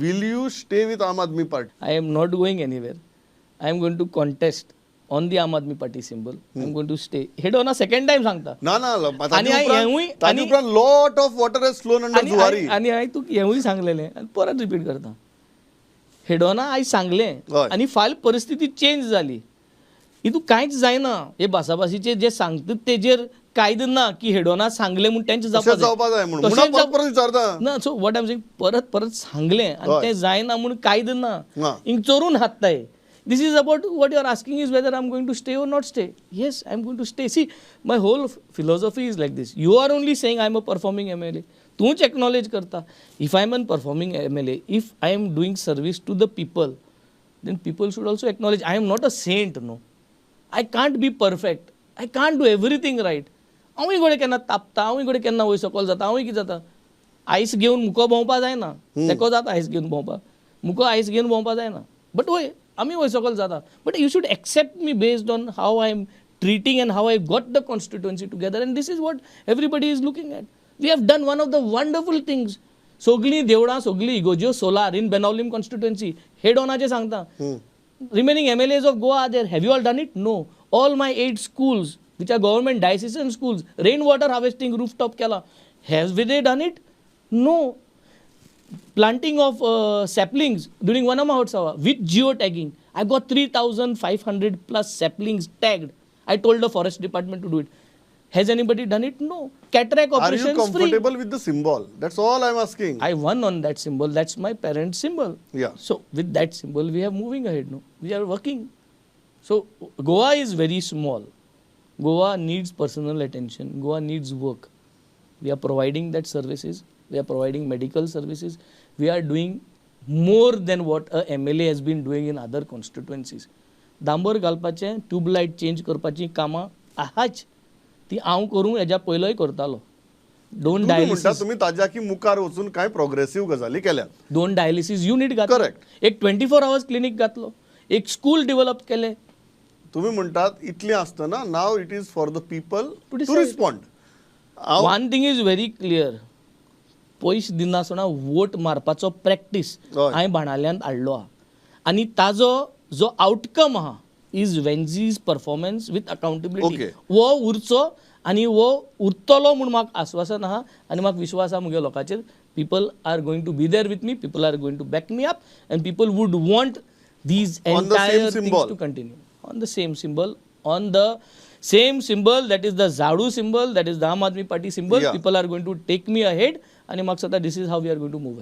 Will you stay with Aam Aadmi Party? I am not going anywhere. I am going to contest on the Aam Aadmi Party symbol. I am going to stay. Hedona second time सांगता. ना ना, आनी हेंवूय ताजे उपरांत lot of water has flown under Zuari. आनी हांवें तुका हेंवूय सांगलेलें आनी परत रिपीट करता, हेडोना आयज सांगलें आनी फाल्यां परिस्थिती चेंज जाली. हितून कांयच जायना. हे भासाभासीचे जे सांगता तेजेर कायदो ना की हेडोना सांगलें म्हूण तेंचें जावपा जाय म्हणून परत विचारता ना. So what I am saying, परत परत सांगलें आनी तें जायना म्हूण कायदो ना. हिंग चोरून हाडटाय. This is about what you are asking is whether I am going to stay or not stay. Yes, I am going to stay. See, my whole philosophy is like this. You are only saying I am a performing MLA. तूंच acknowledge करता. If I am an performing MLA, if I am doing service to the people, then people should also acknowledge. I am not a saint, no. I can't be perfect. I can't do everything right. हांवूय घडये केन्ना तापता, हांवूय घडये केन्ना वयर सकयल जाता, हांवूय कितें जाता. आयस घेवन मुको भोंवपा जायना. तेको जाता आयस घेवन भोंवपा, मुको आयस घेवन भोंवपा जायना. बट वय आमी वयर सकयल जाता. But you should accept me based on how I am treating and how I got the constituency together. And this is what everybody is looking at. We have done one of the wonderful things. सगलीं देवळां, सगलीं इगोज्यो solar in Benaulim constituency. हेडोनाचें सांगता. Remaining MLAs of Goa are there. Have you all done it? No. All my 8 schools, which are government diocesan schools, rainwater harvesting rooftop kela. Have they done it? No. Planting of saplings during Vana Mahotsava with geotagging. I got 3,500 plus saplings tagged. I told the forest department to do it. Has anybody done it? No. Cataract operations free. Are you comfortable with the symbol? That's all I'm asking. I won on that symbol. That's my parents' symbol. Yeah. So with that symbol, we are moving ahead. No, we are working. So Goa is very small. Goa needs personal attention. Goa needs work. We are providing that services. We are providing medical services. We are doing more than what a MLA has been doing in other constituencies. डांबर घालपाचें, tubelight change करपाची कामां आहाच, ती हांव करूं हेज्या पयलोय करतालो. दोन dialysis तुम्ही ताज्या की मुखार वचून काय प्रोग्रेसिव्ह गजाली केल्या. 2 डायलिसिस युनिट घातले. करेक्ट. एक 24 आवर्स क्लिनिक घातलो, एक स्कूल डेव्हलप केले. तुम्ही म्हणतात इतलें आसतना now it is for the people to respond. One thing is very clear, पयशे दिनासतना वोट मारपाचो प्रॅक्टीस हांवें बाणाल्यांत हाडलो आहा आनी ताजो जो आउटकम आहा is Venzy's performance with accountability. वो उरचो आनी वो उरतलो म्हूण म्हाका आस्वासन आहा आनी म्हाका विश्वास आहा मुगे लोकांचेर. People are going to be there with me, people are going to back me up and people would want these entire things to continue on the same symbol, on the same symbol, that is the Zadu symbol, that is the Aam Aadmi Party symbol. People are going to take me ahead आनी म्हाका दिसता this is how we are going to move.